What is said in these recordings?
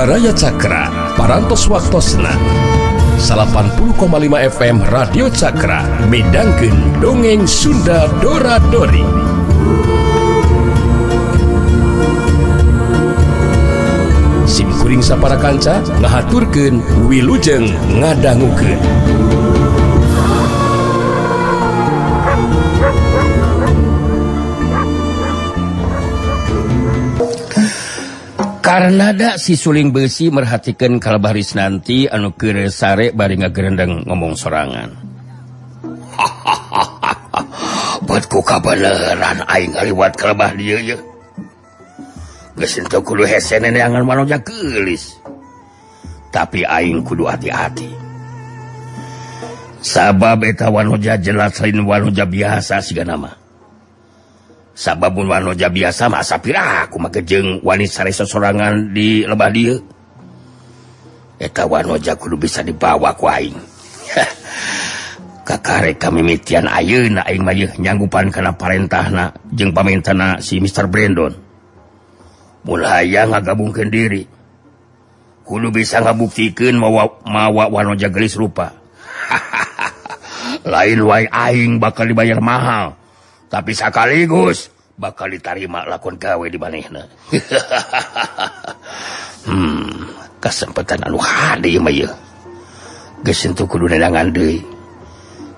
Baraya Cakra, parantos waktosna 80,5 FM Radio Cakra midangkeun dongeng Sunda Dora Dori. Sim kuring sapara kanca ngahaturkeun wilujeng ngadangukeun. Karnada si suling besi merhatikan kalebah Risnanti anu keur sare bari ngagerendeng ngomong sorangan. Buat ku kabeneran aing ngaliwat kalebah dieu ye. Geus henteu kudu hese neneangan wanoja geulis. Tapi aing kudu hati-hati. Sabab eta wanoja jelas lain wanoja biasa sigana mah. Sababun wanoja biasa mah asa piraku make jeung wani sare sosorangan di lebah dieu. Eta wanoja kudu bisa dibawa ku aing. Kakare kamimitian ayeuna aing mah yeuh nyanggupan kana parentahna jeung pamintana si Mr. Brandon. Mun hayang ngagabungkeun diri, kudu bisa ngabuktikeun mawa wanoja geulis rupa. Lain wae aing bakal dibayar mahal. Tapi sekaligus bakal ditarima lakon gawe di manehna. Kesempatan anu hade ieu mah yeuh. Geus henteu kudu neangan deui.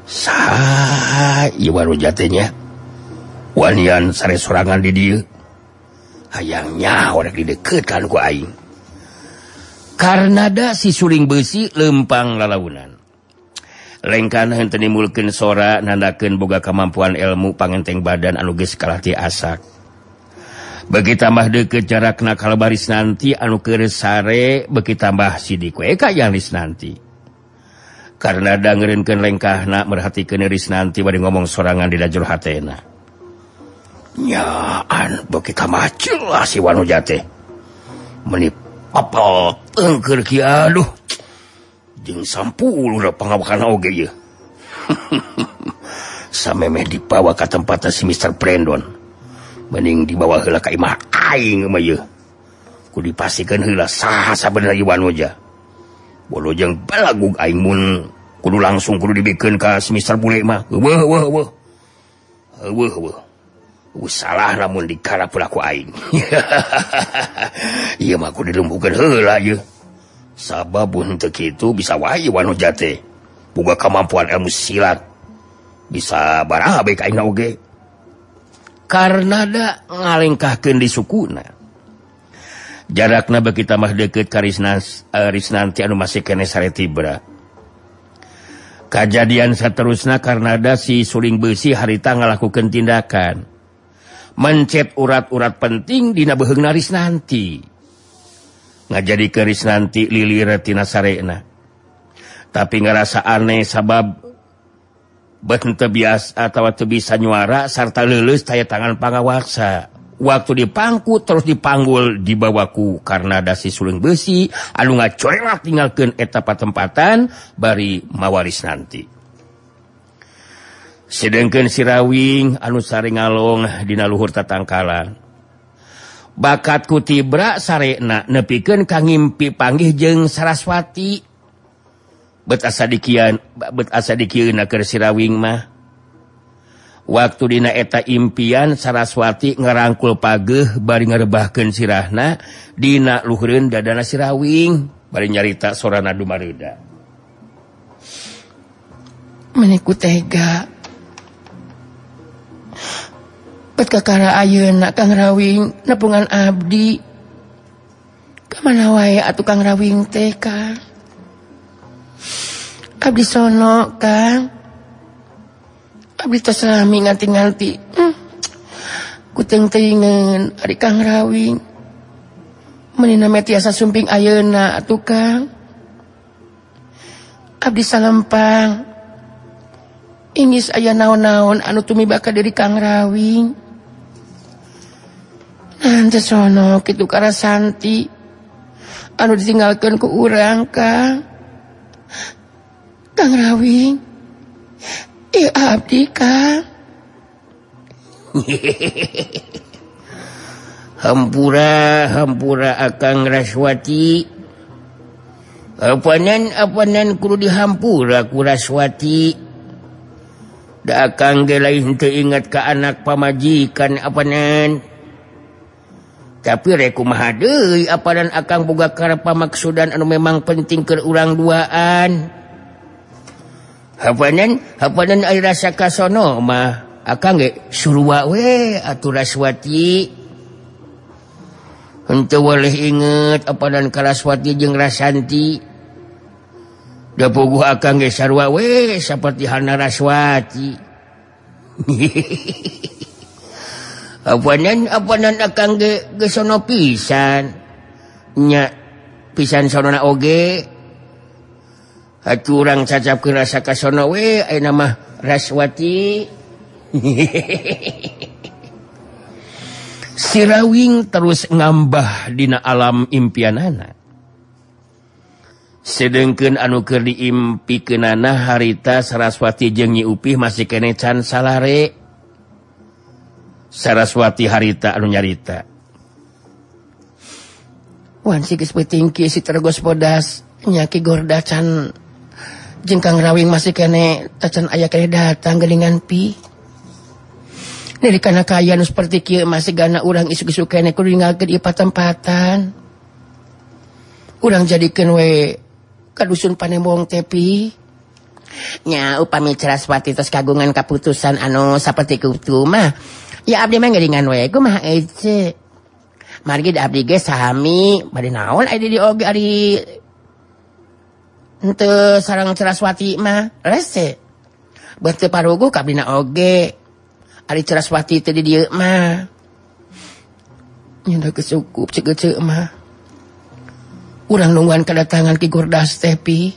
Saha ieu wanoja teh nya? Wanian sare sorangan di dieu. Hayang nyaho rek dideukeutan ku aing. Karnada si suling besi lempang lalaunan. Lengkan henteu nimulkeun sora nandakeun boga kamampuan ilmu pangenteng badan anu geus kalah ti asak. Beuki tambah deukeut jarakna kalebah Risnanti anu keur sare beuki tambah sidik we ka yang Risnanti. Karena dangereunkeun lengkahna merhatikeun Risnanti bari ngomong sorangan di dajur hatena. Nyaan beuki tambah jelas si wanoja teh. Meuni apal tengker kieu aduh. Jeung sampuluna pangawakan oge ieu. Samemeh dibawa ka tempatna si Mr. Brandon. Mending dibawa heula ka imah aing mah ieu. Kudu dipastikeun heula saha sabenerna ieu wanoja. Bodo jeung balagug aing mun kudu langsung kudu dibikeun ka si Mr. Bule mah. Heueuh heueuh heueuh. Heueuh heueuh. Salah lamun dikarap ku aing. Ieu mah kudu dilumpuhkeun heula ieu. Sababun teu kitu bisa wae wanoja teh boga kemampuan ilmu silat bisa barabe ka aing oge. Karena da ngalengkahkeun di sukuna. Jarakna beuki tambah deukeut ka Risnanti anu masih keneh sare tibra. Kajadian saterusna karena da si suling besi harita ngalakukeun tindakan mencet urat-urat penting dina beuheungna Risnanti. Ngajadi ke Risnanti lilir tina sarena. Tapi ngerasa aneh sabab bet henteu biasa atawa teu bisa nyuara sarta leuleus taya tangan pangawaksa. Waktu dipangku terus dipanggul dibawaku karena da si suling besi anu ngacoelak tinggalkeun eta patempatan bari mawa Risnanti. Sedengkeun si Rawing anu sare ngalong dina luhur tatangkalan. Bakat ku tibra sarena nepikeun ka ngimpi panggih jeung Saraswati. Bet asa dikieuna keur si Rawing mah. Waktu dina eta impian Saraswati ngarangkul pageuh bari ngarebahkeun sirahna dina luhureun dadana si Rawing bari nyarita sorana dumareuda. Meni ku tega. Bet kakara ayeuna Kang Rawing nepungan abdi. Kamana wae atuh Kang Rawing teh Kang? Abdi sono Kang. Abdi tos lami nganti-nganti. Kuteung-teuingeun ari Kang Rawing. Meuni name tiasa sumping ayeuna atuh Kang. Abdi salempang. Ingis aya naon-naon anu tumiba ka diri Kang Rawing. Nanti sono kitu karasanti anu ditinggalkeun ku urang Kang. Kang Rawing, ieu abdi Kang. Hampura hampura Akang Raswati. Apanan kudu dihampura ku Raswati. Da akang ge lain teu ingat ka anak pamajikan apanan. Tapi rek kumaha deui apanan akang boga karep pamaksudan anu memang penting keur urang duaan. Apanan ari rasa kasono mah akang ge surua we atuh Raswati. Henteu boleh inget apanan ka Raswati jeung Rasanti. Da puguh akang ge sarua we saperti halna Raswati. Apanan akang ge geus sono pisan. Nya pisan sonona oge. Atuh urang cacapkeun rasa kasono we ayeuna mah Raswati. Sirawing terus ngambah dina alam impianana. Sedengkeun anu keur diimpikeunana harita Saraswati jeung Nyi Upih masih keneh can salare. Saraswati harita anu nyarita. Wan si geus peuting kieu si Tergos Bodas nya Ki Gorda can jeung Kang Rawing masih keneh tacan aya keneh datang geuningan pi. Dari kana kaya nu saperti kieu masih gana urang isuk-isuk keneh kudu ninggalkeun ieu patempatan. Urang jadikeun we ka dusun Panembong tepi. Nya upami Saraswati tos kagungan kaputusan anu saperti kitu mah ya abdi mah ngeuringan we kumaha ece. Margi da abdi ge sami bade naon aya di oge ari henteu sareng Saraswati mah rese. Beuh paruguh ka abdina oge. Ari Saraswati teh di dieu mah. Nya da geus cukup ceuk ece mah. Urang nungguan kedatangan Ki Gordas teh pi.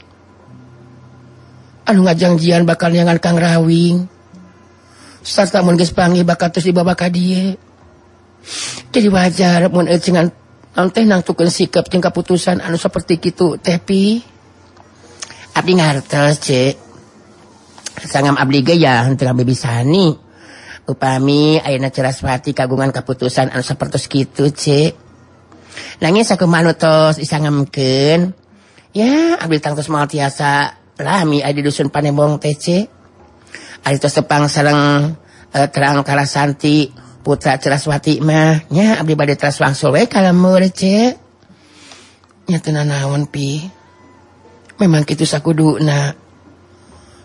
Anu ngajangjian bakal nyangan Kang Rawing. Sarta mun geus panggih bakal terus dibawa ka dieu. Jadi wajar mun euceungan naon teh nangtukeun sikap jeung kaputusan anu saperti kitu teh pi. Abdi ngartos ce. Sangam abdi ge ya henteu ngabibisani. Upami ayeuna Saraswati kagungan kaputusan anu sapertos kitu ce. Nanging sakumaha anu tos isangamkeun ya abdi tangtos moal tiasa lami aya di dusun Panembong teh ce. Ari tos tepang sareng terang Karasanti putra Saraswati mah nya abdi bade teras wangsul we ka lembur ce. Nya teu nanaon pi. Memang kitu sakuduna.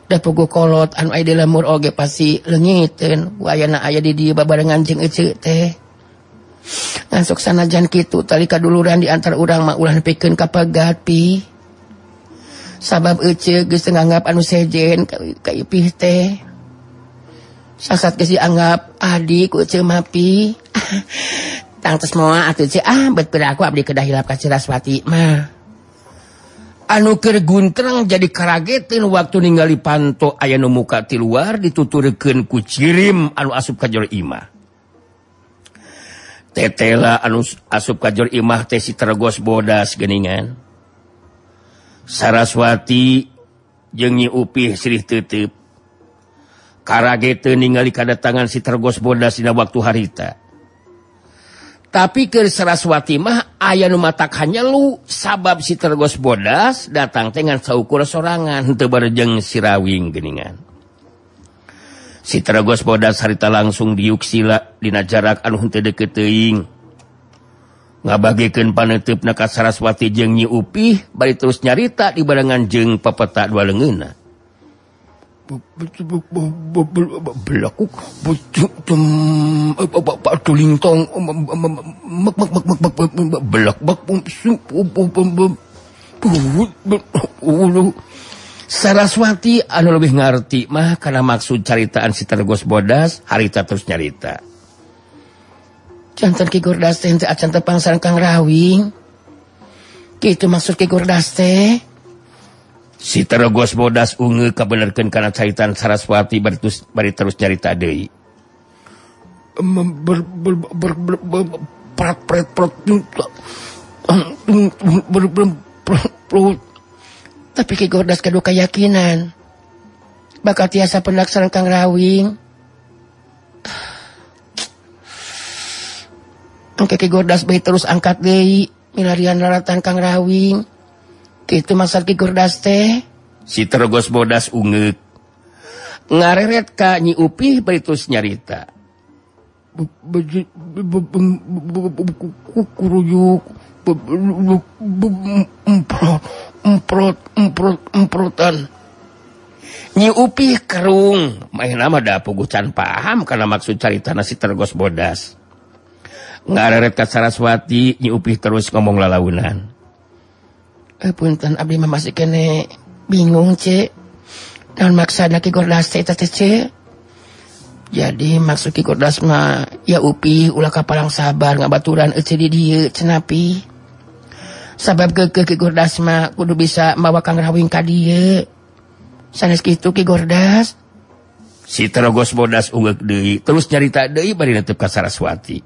Da puguh kolot anu aya di lembur oge pasti leungiteun wayana aya di dieu babarengan jeung eceu teh. Ngansok sanajan kitu tali kaduluran di antara urang mah ulah nepikeun ka pagat pi. Sabab eceu geus teu nganggap anu sejen ka Ipih teh. Sasat geus dianggap adik ku eceu mah pi. Tangtos moal atuh ce ah bet piraku abdi kedah hilap ka Saraswati mah. Anu keur guntrang jadi karageteun waktu ningali panto aya nu muka ti luar dituturkeun ku cirim anu asup ka jero imah. Tetela anu asup ka jero imah teh si Tergos Bodas geuningan. Saraswati jeung Nyi Upih silih teuteub. Karageteun ningali kadatangan si Tergos Bodas dina waktu harita. Tapi keur Saraswati mah aya nu matak hanyelu sabab si Tergos Bodas datang teh ngan saukur sorangan henteu barejeng si Rawing geuningan. Si Tergos Bodas harita langsung diuk sila dina jarak anu henteu deukeut teuing. Ngabagikeun paneuteup na ka Saraswati jeung Nyi Upih bari terus nyarita dibarengan jeung pepeta dua leungeunna. Belakuk tulingtong belak bak. Saraswati anu lebih ngarti mah karena maksud caritaan si Tergos Bodas harita terus nyarita. Jantan Ki Gordas teh henteu acan tepang sareng Kang Rawing. Kitu maksud Ki Gordas teh. Si Tergos Bodas ungeul kabenerkeun kana caritaan Saraswati bari terus nyarita deui. Tapi Ki Gordas gaduh keyakinan bakal tiasa pendak sareng Kang Rawing. Engke Ki Gordas bae terus angkat deui milarian laratan Kang Rawing. Kitu maksud Ki Gordas teh. Si Terogos Bodas ungeuk. Ngareret ka Nyi Upih bari terus nyarita. Emprot. Nyi Upih kerung, maehna mah da puguh can paham kana maksud caritana si Terogos Bodas. Ngareret ka Saraswati, Nyi Upih terus ngomong lalaunan. Punten abdi mah masih kene bingung, Cek. Naon maksudna Ki Gordas teh eta teh, Cek? Jadi maksud Ki Gordas mah ya Upih ulah kapalang sabar ngabaturan ece di dieu cenah pi. Sabab keukeuh Ki Gordas mah kudu bisa mawa Kang Rawing ka dieu. Sanes kitu Ki Gordas. Si Terogos Bodas ungeuk deui, terus nyarita deui bari netep ka Saraswati.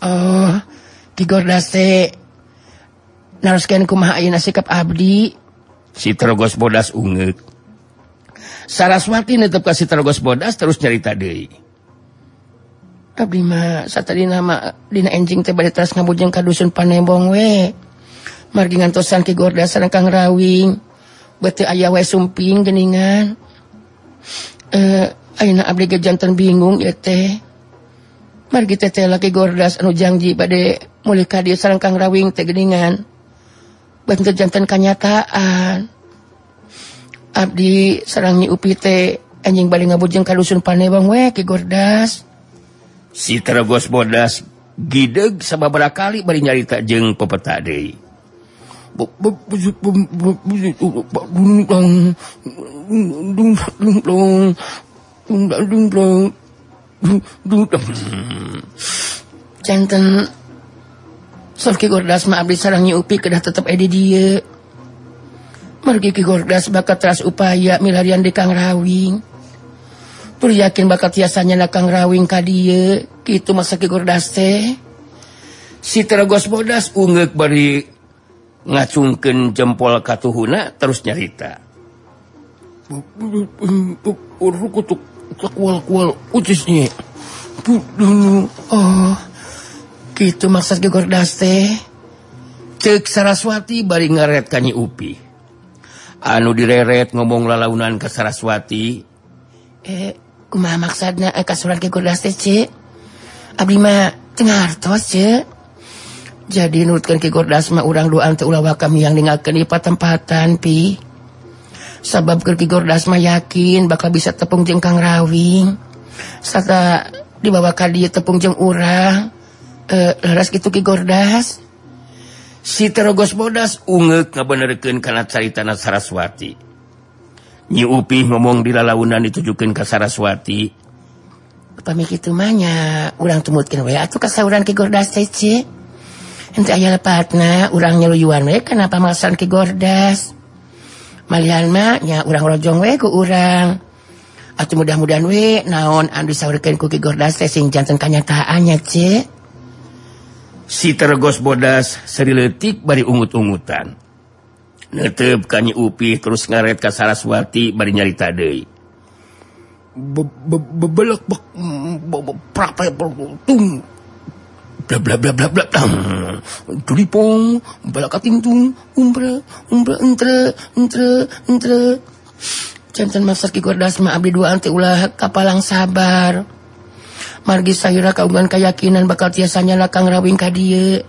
Oh, Ki Gordas teh naroskeun kumaha ayeuna sikap abdi. Si Terogos Bodas ungeuk. Saraswati netep ka si Terogos Bodas terus nyarita deui. Abdi mah satadina mah dina enjing teh bade teras ngabujeng ka dusun Panembong we. Margi ngantosan Ki Gordas sareng Kang Rawing. Beuteung aya we sumping geuningan. Ayeuna abdi ge janten bingung ieu teh. Margi teh teh Ki Gordas anu janji bade mulih ka dieu sareng Kang Rawing teh geuningan. Beuteung janten kanyataan. Abdi sareng Nyi Upih teh anjing bade ngabujeng ka dusun Panembong we Ki Gordas. Si Terogos Bodas gideg sababaraha kali bari nyarita jeung pepeta deui. Janten Sok Ki Gordas mah abdi sareng Nyi Upih kedah tetep aya di dieu. Margi Ki Gordas bakal teras upaya milarian di Kang Rawing. Tur yakin bakal tiasa nyana Kang Rawing ka dieu, kitu masa Ki Gordas teh. Si Terogos Bodas ungeuk bari ngacungkeun jempol ka tuhuna terus nyarita. Oh, kitu maksud Ki Gordas teh. Ceuk Saraswati bari ngaret ka Nyi Upih. Anu direret ngomong lalaunan ka Saraswati. Kumaha maksudna kasuran Ki Gordas teh, Cek? Abdi mah teu ngartos, Cek. Jadi nurutkeun Ki Gordas mah urang duaan teh ulah waka miang ninggalkeun ieu patempatan pi. Sabab keur Ki Gordas mah yakin bakal bisa tepung jeung Kang Rawing. Sarta dibawa ka dieu tepung jeung urang. Leres kitu Ki Gordas. Si Terogos Bodas ungeuk ngabenerkeun kana caritana Saraswati. Nyi Upih ngomong di lalaunan ditujukeun ka Saraswati. Upami kitu mah nya urang tumutkeun we atuh ka sauran Ki Gordas teh, Cek. Henteu aya lepatna urang nyeluyuan we kana pamasan Ki Gordas. Malihan mah nya urang rojong we ku urang. Atuh mudah-mudahan we naon anu disaurkeun ku Ki Gordas teh sing janten kanyataannya, Cek. Si Terogos Bodas seri leutik bari ungut-ungutan. Netep ka Nyi Upih terus ngaret ka Saraswati bari nyarita deui. Bebelek bek prak tung bla bla bla bla bla tulipong balakating tung umbra umbra entre entre entre. Janten maksud Ki Gordas mah abdi duaan teh ulah kapalang sabar. Margi sayura kagungan kayakinan bakal tiasa nyala Kang Rawing ka dieu.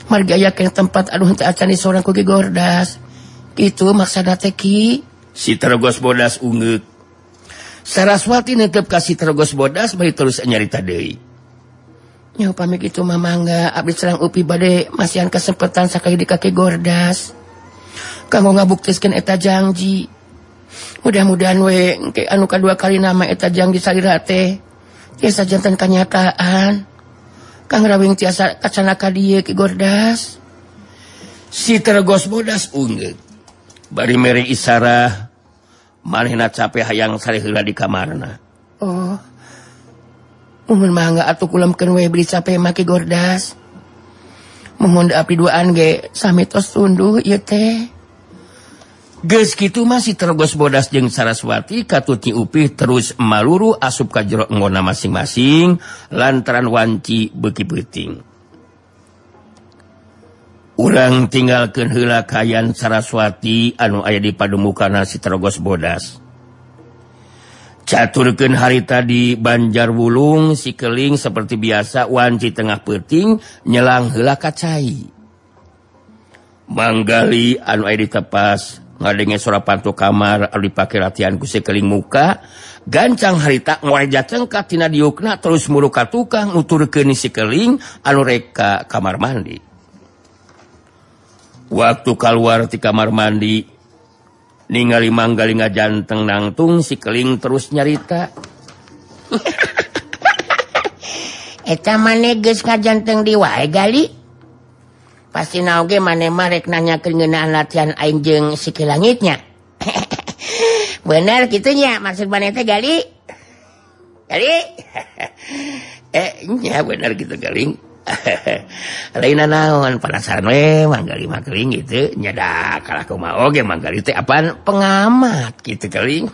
Margi aya kana tempat aduh henteu acan disorang ku Ki Gordas. Kitu maksudna teh Ki. Si Terogos Bodas ungeuk. Saraswati netep ka si Terogos Bodas bari terus nyarita deui. Nya upami kitu mah mangga abdi sareng Upih bade masihan kesempatan sakali di ka Ki Gordas. Kanggo ngabuktiskeun eta janji. Mudah-mudahan we engke anu kadua kali nama eta janji salira teh tiasa janten kanyataan. Kang Rawing tiasa kacana ka dieu Ki Gordas. Si Terogos Bodas ungeuk. Bari mere isarah manehna cape hayang sare heula di kamarna. Oh. Muhun mangga atuh kulemkeun we beli cape mah Ki Gordas. Muhun da abdi duaan ge sami tos tunduh ieu teh. Geus kitu mah si Terogos Bodas jeung Saraswati katut Nyi Upih terus maluru asup ka jero enggona masing-masing lantaran wanci beuki peuting. Urang tinggalkeun heula kayan Saraswati anu aya di padumukana si Terogos Bodas. Caturkeun harita di Banjar Wulung si Keling seperti biasa wanci tengah peuting nyelang heula ka cai. Manggali anu aya ditepas ngadenge sora pantu kamar anu dipake latihan ku si Keling muka gancang harita ngoreja cengkat tina diukna terus muru ka tukang nuturkeun si Keling anu rek ka kamar mandi. Waktu kaluar ti kamar mandi ningali Manggali ngajanteng nangtung si Keling terus nyarita. Eta maneh geus ngajanteng di wae Gali. Pasti naoge maneh mah rek nanyakeun ngeunaan latihan aing jeung si Ki Langitnya. Bener kitu nya maksud maneh teh Gali? Gali? Nya bener gitu Keling. Lain naon penasaran we Manggali mah Keling gitu nya da kalah kumaha oge Manggali teh apaan pengamat gitu Keling.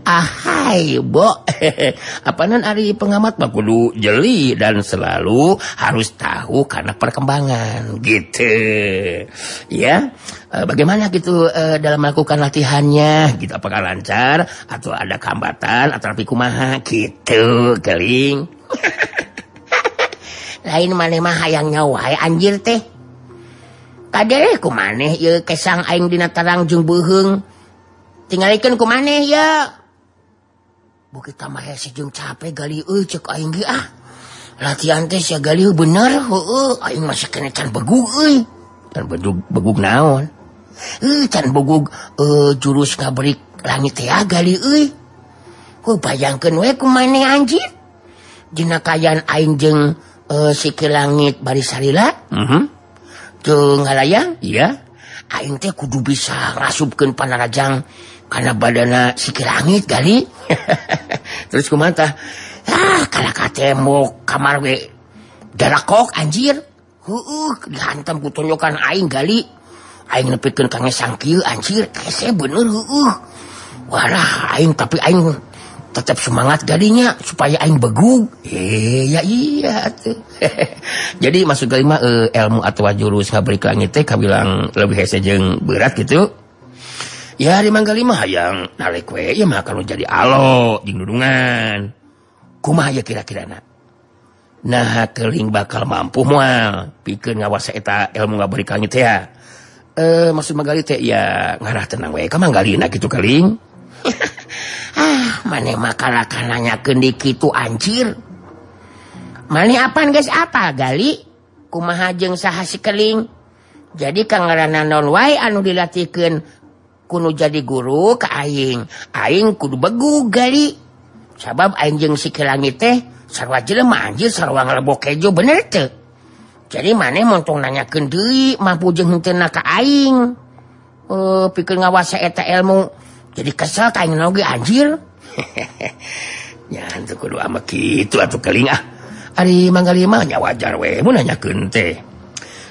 Ahai bo. Apaanan ari pengamat mah kudu jeli dan selalu harus tahu karena perkembangan gitu. Ya, bagaimana gitu dalam melakukan latihannya gitu, apakah lancar atau ada hambatan atau tapi kumaha gitu Keling. Lain maneh mah hayang nyawa anjir teh. Kadere ku maneh ieu kesang aing dina tarang jeung beuheung. Tingalikeun ku maneh ye. Bukit tambah hese jeung capek Gali euy ceuk aing ge ah. Latihan teh sia Gali bener heueuh aing masih kene can begug euy. Can begug naon? Can begug jurus ngabrik langit teh Gali euy. Ku bayangkeun we ku maneh anjir. Dina kaayaan aing jeung si Ki Langit bari salila, jeung ngalayang, iya, aing teh kudu bisa ngasupkeun panarajang kana badana si Ki Langit Gali. Terus kumaha tah? Ah, kalah ka tembok kamar we darakok anjir. Heueuh, dihantam ku tonyokan aing Gali. Aing nepikeun ka ngesang kieu anjir, hese bener heueuh. Walah aing tapi aing tetap semangat galinya supaya aing begug. Ya iya tuh. Jadi maksud Gali mah ilmu atau jurus ngabrik langit teh kabilang lebih hese jeung berat gitu. Ya di Manggali mah hayang nalek we ieu mah kalau jadi alo jeung dudungan. Kumaha ya kira-kirana? Nah Keling bakal mampu moal pikeun ngawasa eta ilmu ngabrik langit teh ya. Maksud Manggali teh ya ngarah tenang we ka Manggalina kitu Keling. Ah, maneh mah kalakah nanyakeun di kitu anjir. Maneh apaan geus apa Gali? Kumaha jeung saha si Keling? Jadi kangaranna naon wae anu dilatihkeun kudu jadi guru ka aing. Aing kudu begug Gali. Sabab aing jeung si Ki Langit teh sarua jelema anjir sarua ngalebok kejo bener teu? Jadi maneh montong nanyakeun deui mampu jeung henteu ka aing. Pikeun ngawasa eta ilmu. Jadi kesel ka aing oge anjir. Ya henteu kudu ama kitu atuh Keling ah. Ari Manggali mah nya wajar we mun nanyakeun teh.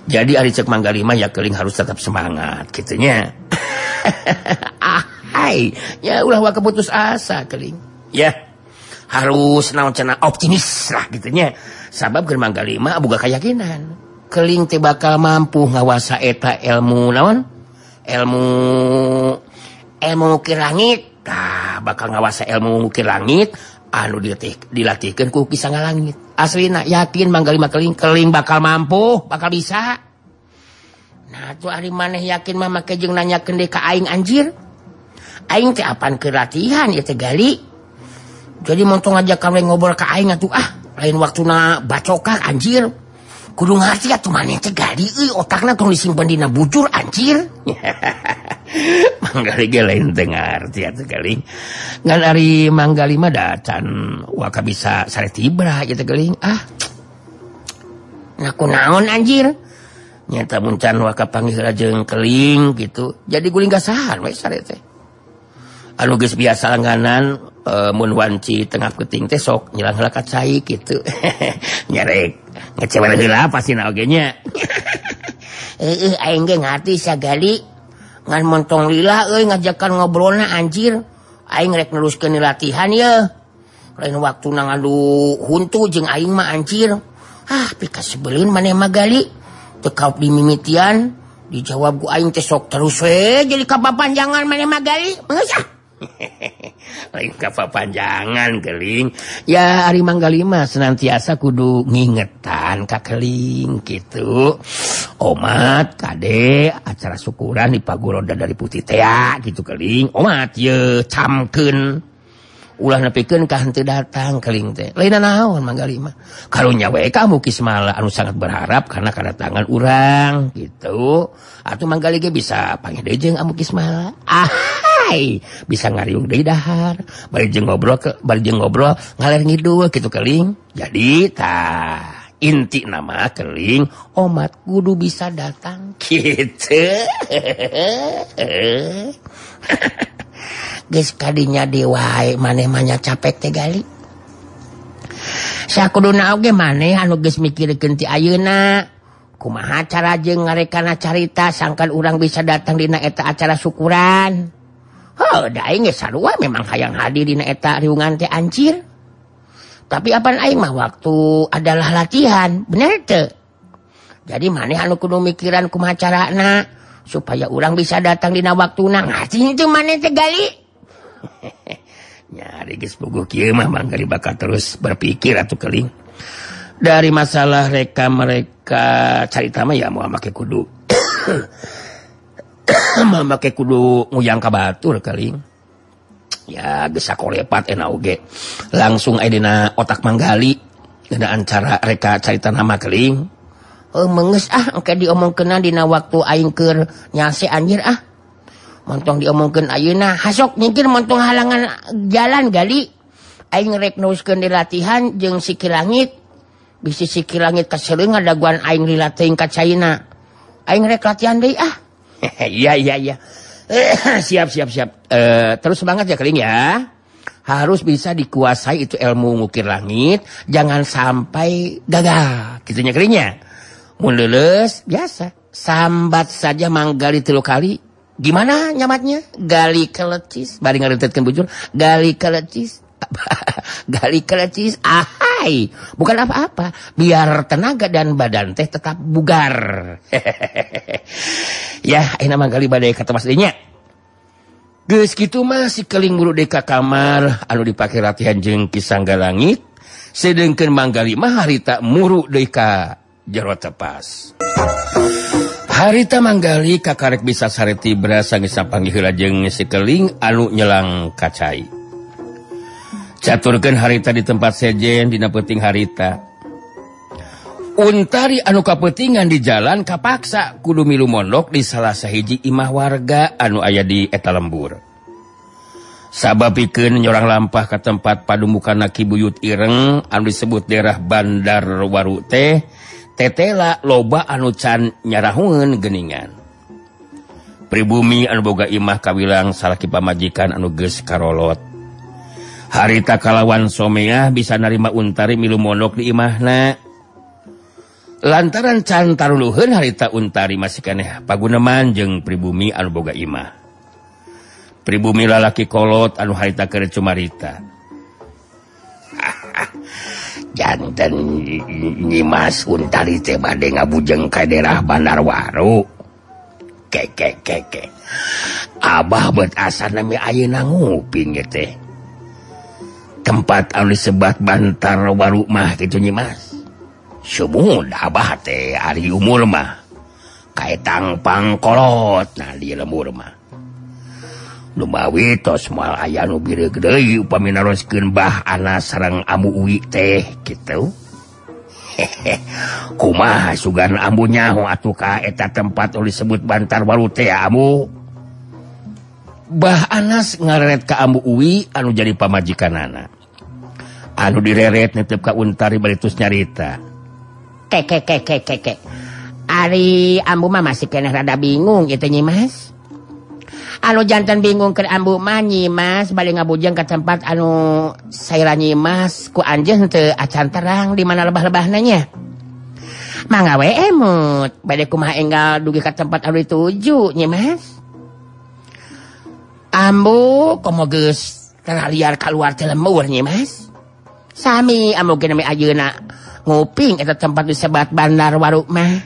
Jadi ari ceuk Manggali mah ya Keling harus tetap semangat kitu nya. Ahai, ya ulah wa keputus asa Keling. Ya. Harus naon cenah optimis lah kitu nya. Sabab keur Manggali mah boga keyakinan. Keling teh bakal mampu ngawasa eta ilmu naon? Ilmu ngukir langit. Tah bakal ngawasa ilmu ngukir langit anu dilatihkeun ku Ki Sangga Langit. Aslina yakin Manggali mah Keling bakal mampu, bakal bisa. Nah tuh ari maneh yakin mah make jeung nanyakeun deui ka aing anjir. Aing teh apaan keur latihan ieu teh Gali. Jadi montong aja kawe ngobrol ka aing atuh ah, lain waktuna bacokak anjir. Kudu ngarti atuh maneh teh Gali euy otakna tong disimpen dina bujur anjir. Manggali ge lain teu ngarti atuh Keling. Ngan ari Manggali mah da can waka bisa sare tibra ieu teh Keling. Ah. Nah kunaon anjir? Nyata mun can waka panggih heula jeung Keling gitu. Jadi guling gasahan we sare teh. Anu geus biasa langganan mun wanci tengah peuting teh sok nyelang heula ka cai kitu. Nyarek ngecewer heula pastina oge nya. Heueuh aing ge ngarti sia Gali. Ngan montong lila euy ngajakan ngobrolna anjir. Aing rek neruskeun latihan ye. Lain waktuna ngadu huntu jeung aing mah anjir. Ah pikasebeleun maneh mah gali. Teu kaop dimimitian dijawab ku aing teh sok terus we jadi kapapanjangan maneh mah gali. Geus ah. Lain kapapanjangan keling. Ya ari Manggali mah senantiasa kudu ngingetan ka keling gitu. Omat kade acara syukuran di Paguroda dari Putih tea gitu keling. Omat ye camkeun. Ulah nepikeun ka henteu datang keling teh. Lain naon Manggali mah. Karunya we ka Ambu Kismala anu sangat berharap karena kedatangan urang gitu. Atuh Manggali ge bisa panggih deui jeung Ambu Kismala. Ah bisa ngariung deui dahar bari jeung ngobrol ngaler ngidul gitu keling. Jadi tah inti nama keling omat kudu bisa datang gitu. Geus kadinya deui wae maneh mah nya capek teh gali. Sakuduna oge maneh anu geus mikirkeun ti ayeuna kumaha cara jeung ngarekana carita sangkan urang bisa datang dina eta acara syukuran. Heuh, da aing geus sarua memang hayang hadir dina eta riungan teh anjir. Tapi apan aing mah waktu adalah latihan, bener teu? Jadi maneh anu kudu mikiran kumaha carana supaya urang bisa datang dina waktuna. Ngacing teu maneh teh gali. Nyari geus puguh kieu mah Manggali bakal terus berpikir atuh keling. Dari masalah reka mereka carita mah ya moal make kudu. Make kudu nguyang ka batur keling. Ya geus sakolepat enak oge. Langsung aya dina otak Manggali ngeunaan cara reka carita nama keling. Heuh meungeus ah engke diomongkeunna dina waktu aing keur nyase anjir ah. Montong diomongkeun ayeuna hasok nyingkir montong halangan jalan gali. Aing rek neruskeun di latihan jeung Siki Langit. Bisi Siki Langit kaseleung ngadaguan aing lila teuing ka caina. Aing rek latihan deui ah. Iya. Siap. Terus semangat ya keling ya. Harus bisa dikuasai itu ilmu ngukir langit. Jangan sampai gagal. Gitunya kelingnya. Mun leuleus biasa. Sambat saja Manggali 3 kali. Gimana nyamatnya? Gali kelecis. Bari ngarentetkeun bujur. Gali kelecis. Gali kelecis. Ahai. Bukan apa-apa. Biar tenaga dan badan teh tetap bugar. Ya, ayeuna Manggali bade ka temas deui nya. Geus kitu mah si keling buru deui ka kamar anu dipake latihan jeung Ki Sangga Langit. Sedengkeun Manggali mah harita muru deui ka jero tepas. Harita Manggali kakarek bisa sare tibra sanggeus sapanggih heula jeung si keling anu nyelang ka cai. Caturkeun harita di tempat sejen dina peuting harita. Untari anu kapeutingan di jalan kapaksa kudu milu mondok di salah sahiji imah warga anu aya di eta lembur. Sabab pikeun nyorang lampah ka tempat padumukanna Ki Buyut Ireng anu disebut daerah Bandar Waru teh tetela loba anu can nyarahueun geuningan. Pribumi anu boga imah kawilang salaki pamajikan anu geus karolot. Harita kalawan someah bisa narima Untari milu mondok di imahna. Lantaran can taruluheun harita Untari masih keneh paguneman jeung pribumi anu boga imah. Pribumi lalaki kolot anu harita keur cumarita. Janten Nyimas Untari teh bade ngabujeng ka daerah Bandarwaru. Keke keke. Abah bet asana mi ayeuna nguping ye teh. Tempat anu disebat Bantarwaru mah kitu Nyimas. Sumud abah teh ari umur mah kaetang pangkolot nah di lembur mah. Lumawi tos moal aya nu bireuk deui upami naroskeun bah ana sareng Ambu Uwi teh kitu. Kumaha sugan ambu nyaho atuh ka eta tempat anu disebut Bantarwaru teh ambu. Bah Anas ngareret ka Ambu Uwi anu jadi pamajikanana. Anu direret nitip ka Untari bari tus nyarita. Keke keke keke. Ari ambu mah masih keneh rada bingung ieu teh Nyimas. Anu jantan bingung keur ambu mah Nyimas bade ngabujeng ka tempat anu saira Nyimas ku anjeun teu acan terang di mana lebah-lebahna nya. Mangga we emut bade kumaha enggal dugi ka tempat anu dituju Nyimas. Ambu komo geus terliar keluar ti lembur Nyi Mas. Sami ambu ge nami ayeuna nguping eta tempat disebat Bandar Waru mah.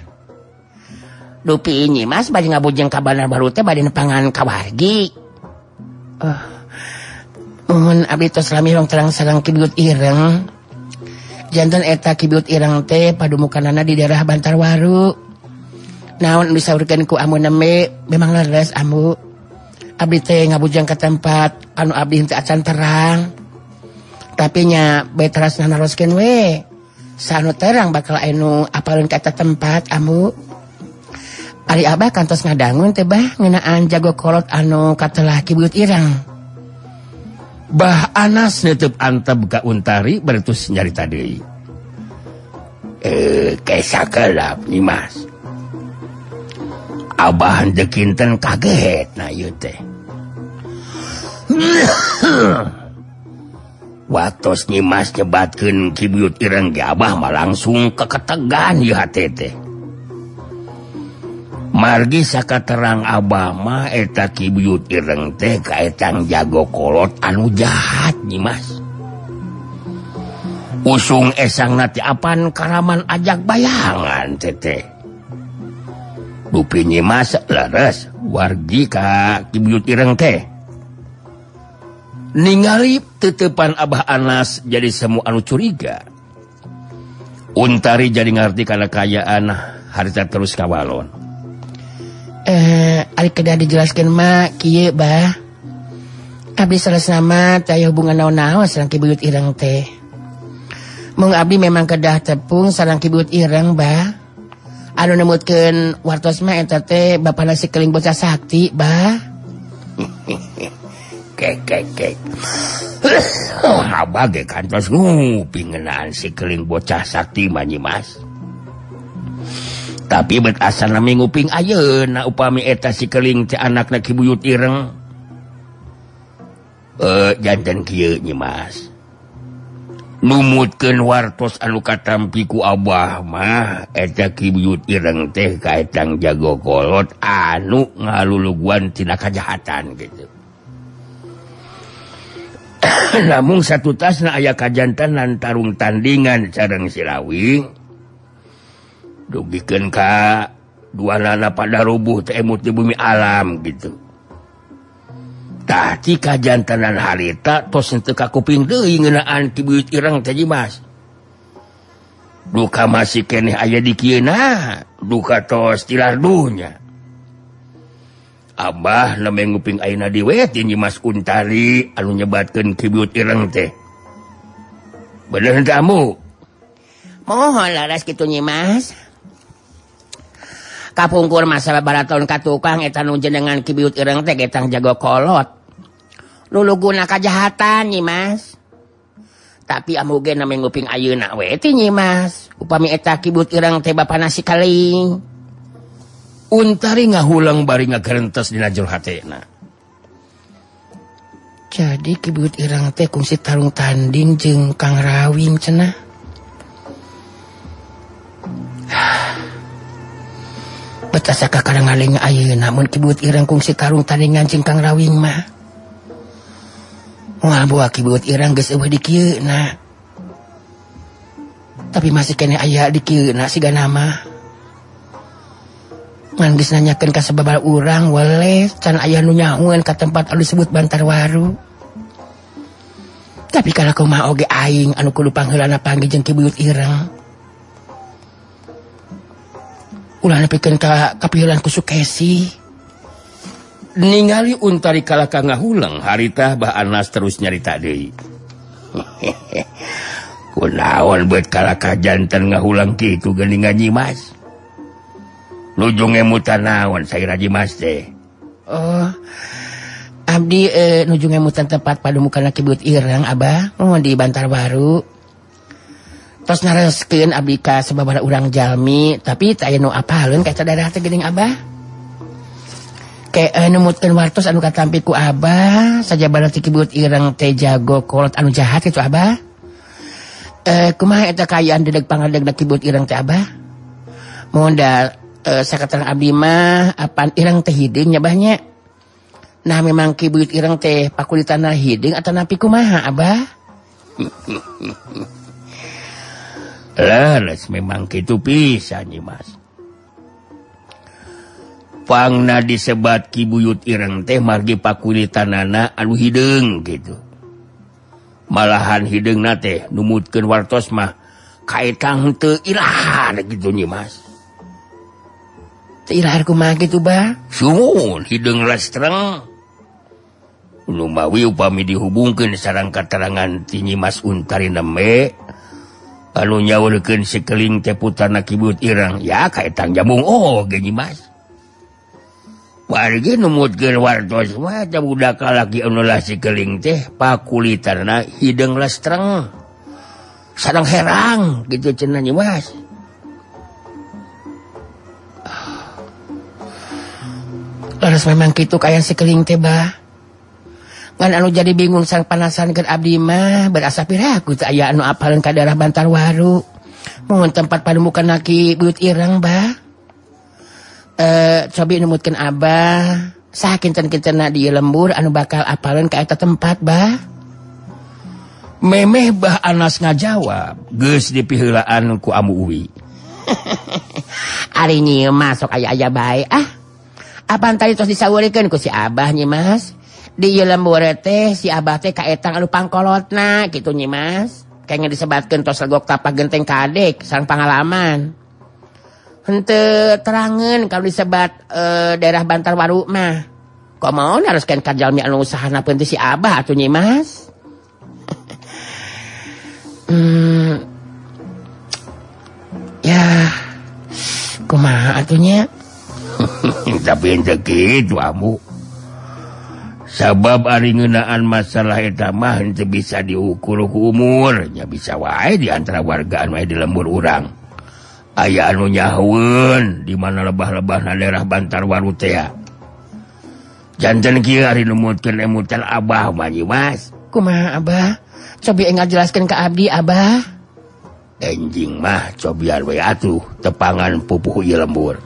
Dupi Nyi Mas bade ngabujeng ka Bandar Waru teh bade nepangan ka wargi. Oh. Mun abdi tos lami rong terang sareng Ki Buyut Ireng. Janten eta Ki Buyut Ireng teh padumukanana di daerah Bantarwaru. Naon disaurkeun ku amu nembe memang leres ambu. Abdi teh ngabujang ka tempat anu abdi henteu acan terang. Tapi nya bae terasna naroskeun we. Sanu terang bakal anu apaleun ka eta tempat ambu. Ari abah kantos ngadangun teh bah ngeunaan jago kolot anu katelah Ki Buyut Ireng. Bah Anas neuteub antep ka Untari bertus nyarita deui. Kesakelap Nyi Mas. Abah henteu kinten kaget na ieu teh. Waktos Nyi Mas nyebatkeun Ki Buyut Ireng ge abah mah langsung keketegan ieu hate teh. Margi sakaterang abah mah eta Ki Buyut Ireng teh kaetang jago kolot anu jahat Nyi Mas. Usung esangna teh apan karaman ajak bayangan teteh. Dupi Nyi Mas leres wargi ka Ki Buyut Ireng teh. Ningali tetepan Abah Anas jadi semu anu curiga. Untari jadi ngarti kana kaayaan harita terus kawalon. Ari kedah dijelaskeun mah kieu bah. Abdi salesna mah teu aya hubungan naon-naon sareng Ki Buyut Ireng teh. Mung abdi memang kedah tepung sareng Ki Buyut Ireng bah. Anu nemutkeun wartos mah eta teh bapana si Keling bocah sakti bah. Kek kek kek. Abah ge kantos nguping ngeunaan si Keling bocah sakti mah Nyi Mas. Tapi bet asal nami nguping ayeuna upami eta si Keling teh anakna Ki Buyut Ireng. Janten kieu Nyi Mas. Numutkeun wartos anu katampi ku abah mah eta Ki Buyut Ireng teh kaetang jago kolot anu ngaluluguan tina kajahatan gitu. Namun satu tasna aya kajantenan tarung tandingan sareng si Rawing. Dugikeun ka dua nana pada rubuh teh emut di bumi alam gitu. Tah ti kajantenan harita tos henteu kakuping deui ngeunaan Ki Buyut Ireng teh Nyi Mas. Duka masih keneh aya di kieuna, duka tos tilar dunya. Abah nembe nguping ayeuna diwe ti Nyi Mas Untari anu nyebatkeun Ki Buyut Ireng teh. Bener henteu amu? Mohon laras kitu Nyi Mas. Kapungkur masalah baraton ka tukang eta nu jenengan Ki Buyut Ireng teh getang jago kolot. Luluguna kajahatan Nyi Mas. Tapi amu ge nami nguping ayeuna we ti Nyi Mas. Upami eta Ki Buyut Ireng teh bapana si Keling. Untari ngahulang bari ngagerentes dina jero hatena. Jadi Ki Buyut Ireng teh kungsi tarung tanding jeung Kang Rawing cenah. Betasa kakarang ngaling ayeuna mun Ki Buyut Ireng kungsi tarung tandingan jeung Kang Rawing mah. Moal boa Ki Buyut Ireng geus eueuh di kieuna. Tapi masih keneh aya di kieuna sigana mah. Ngan geus nanyakeun ka sababaraha urang weleh can aya nu nyahoeun ka tempat anu disebut Bantarwaru. Tapi kana kumaha oge aing anu kudu pangheulana panggih jeung Ki Buyut Ireng. Ulah nepikeun ka kapiheulan ku Sukesi. Ningali Untari kalaka ngahulang harita Bah Anas terus nyarita deui. Kunaon beut kalaka janten ngahulang kitu geuningan Nyi Mas. Nuju ngemutan naon saira Nyi Mas teh? Oh, abdi nuju ngemutan tempat padumukana Ki Buyut Ireng abah, oh, di Bantarwaru. Tos nareskeun abdi ka sababaraha urang jalmi, tapi teu aya nu apaleun ka eta daerah teh geuning abah. Ke numutkeun wartos anu katampi ku abah, sajabana ti Ki Buyut Ireng teh jago kolot anu jahat kitu abah. Kumaha eta kaayaan dedeg pangadegna Ki Buyut Ireng teh abah? Mohon da sakaterang abdi mah apan ireng teh hideung nya bah nya. Nah memang Ki Buyut Ireng teh pakulitana hideung atanapi kumaha Abah? Leres memang kitu pisan Nyi Mas. Pangna disebat Ki Buyut Ireng teh margi pakulitanana anu hideung gitu. Malahan hideungna teh numutkeun wartos mah kaetang teu ilahar gitu Nyi Mas. Teu ilahar kumaha kitu Bah? Sumuhun hideung lestreng. Lumawi upami dihubungkeun sareng katerangan ti Nyi Mas Untari nembe anu nyaurkeun sikeling teh putrana Ki Buyut Ireng ya kaetang jabung oge Nyi Mas. Wargi numutkeun wartos mah teh budak kalaki anu lah sikeling teh pakulitanna hideung lestreng sareng herang gitu cenah Nyi Mas. Leres memang kitu kaya sikeling teh Bah. Ngan anu jadi bingung sang panasan keur abdi mah berasa piraku teu aya anu apaleun ka daerah Bantarwaru. Mohon tempat panemukan Ki Buyut Ireng Bah. Cobi numutkeun Abah saha kinten-kintenna di lembur anu bakal apaleun ka eta tempat Bah. Memeh Bah Anas ngajawab geus dipiheulaan ku Ambu Uwi. Ari Nyi Mas sok aya-aya bae ah. Apan tadi tos disaurikeun ku si Abah Nyi Mas. Di ieu lembur teh si Abah teh kaetang anu pangkolotna kitu Nyi Mas. Kayaknya disebatkeun tos legok tapak genteng kadek sareng pangalaman. Henteu terangeun kalau disebat daerah Bantarwaru mah. Komaon haruskeun ka jalmi anu usahana pun teh si Abah atuh Nyi Mas. Ya kumaha atuh nya? Tapi henteu kitu Ambu. Sabab ari ngeunaan masalah eta mah henteu bisa diukur ku umur, nya bisa wae di antara warga anu aya di lembur urang. Aya anu nyahueun di mana lebah-lebahna daerah Bantarwaru teh. Janten kieu ari numutkeun emutan Abah mah Nyi Mas. Kumaha Abah? Cobi enggal jelaskeun ka abdi Abah. Enjing mah cobian we atuh tepangan pupuhu ieu lembur.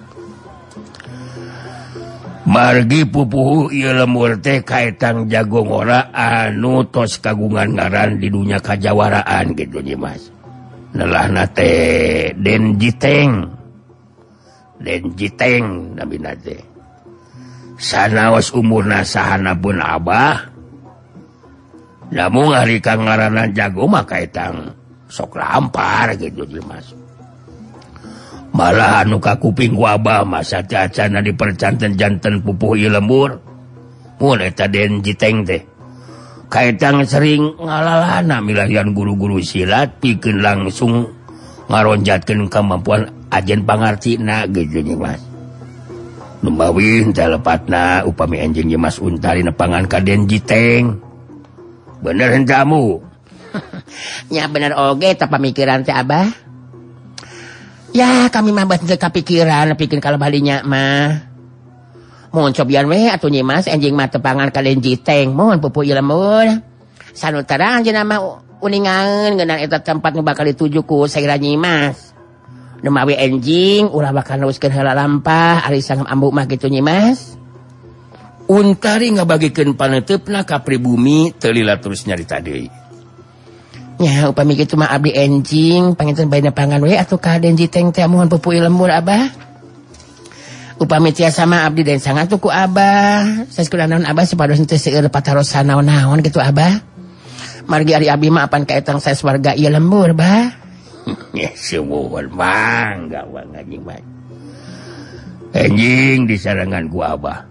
Margi pupuhu ieu lembur teh kaetang jago ngora anu tos kagungan ngaran di dunya kajawaraan gitu Nyi Mas. Nelahna teh Den Jiteng. Den Jiteng namina teh. Sanaos umurna sahana pun Abah. Namun ari ka ngaranna jago mah kaetang sok lampar gitu Nyi Mas. Malah anu kakuping ku Abah mah sacacana dipercanten-janten pupuh ieu lembur. Mun eta Den Jiteng teh kaetang sering ngalalana milahian guru-guru silat pikeun langsung ngaronjatkeun kemampuan ajen pangartina gitu Nyi Mas. Numawi henteu lepatna upami enjing Nyi Mas Untari nepangan ka Den Jiteng. Bener henteu amu? Nya bener oge eta pamikiran teh Abah. Ya kami mah teu kapikiran pikeun kalau balinya mah. Mohon cobian we atuh Nyi Mas enjing mah tepangan ka Den Jiteng mohon pupuh ieu lembur. Sanu terang cenah mah uningaeun ngeunaan eta tempat nu bakal dituju ku saira Nyi Mas. Numawi enjing ulah bakal neruskeun heula lampah ari sangem ambu mah kitu Nyi Mas. Untari ngabagikeun paneuteup ka pribumi teu lila terus nyarita deui. Nya upami kitu mah abdi enjing panginten bae nepangan we atuh ka Den Jiteng teh mohon pupuh ieu lembur Abah. Upami tiasa mah abdi den sangat ku Abah. Sanes kudu naon Abah supados teu seueur patarosan naon-naon kitu Abah. Margi ari abdi mah apan kaetang sanes warga ieu lembur Bah. Ya sumuhun mangga mangga Nyi Mas. Enjing disarengan ku Abah.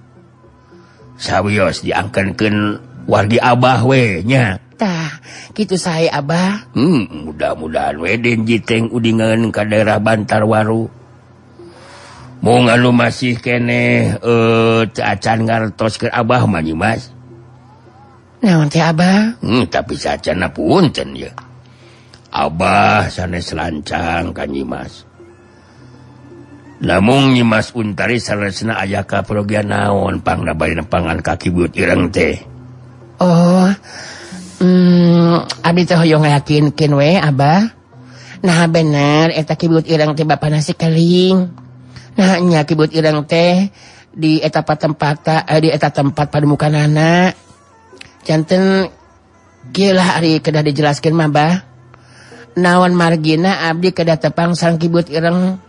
Sawios diangkenkeun wargi Abah we nya. Tah, kitu sae Abah. Mudah-mudahan we Den Jiteng udingan ka daerah Bantarwaru. Mung anu masih keneh teu acan ngartos keur Abah mah Nyi Mas. Naon teh Abah? Tapi sacana punten ye. Abah sanes lancang ka Nyi Mas. Namung Nyi Mas Untari saleresna aya kaprogian naon pangna bari nepangan ka Ki Buyut Ireng teh. Oh, abdi teh hoyong ngayakinkeun we Abah. Nah bener eta Ki Buyut Ireng teh bapana si keling. Nah nya Ki Buyut Ireng teh Di eta tempat di eta tempat pademukanana. Janten kieu lah ari kedah dijelaskeun mah bah. Naon margina abdi kedah tepang sareng Ki Buet Ireng.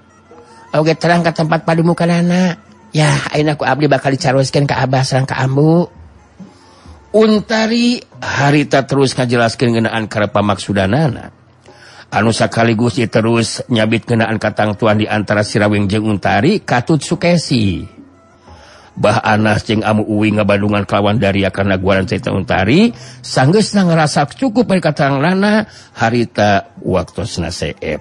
Oge terang ka tempat pademukanana. Ya, ayeuna ku abdi bakal dicaroskeun ka abah sareng ka ambu. Untari harita terus ngajelaskeun ngeunaan karep pamaksudanana. Anu sakaligus ieu terus nyabit ngeunaan katangtuan di antara Sirawing jeung Untari katut Sukesi. Bah Anas jeung Amu Uwi ngabandungan kalawan daria karena guaran carita Untari sanggeusna ngarasa cukup bari kateranganna harita waktosna seep.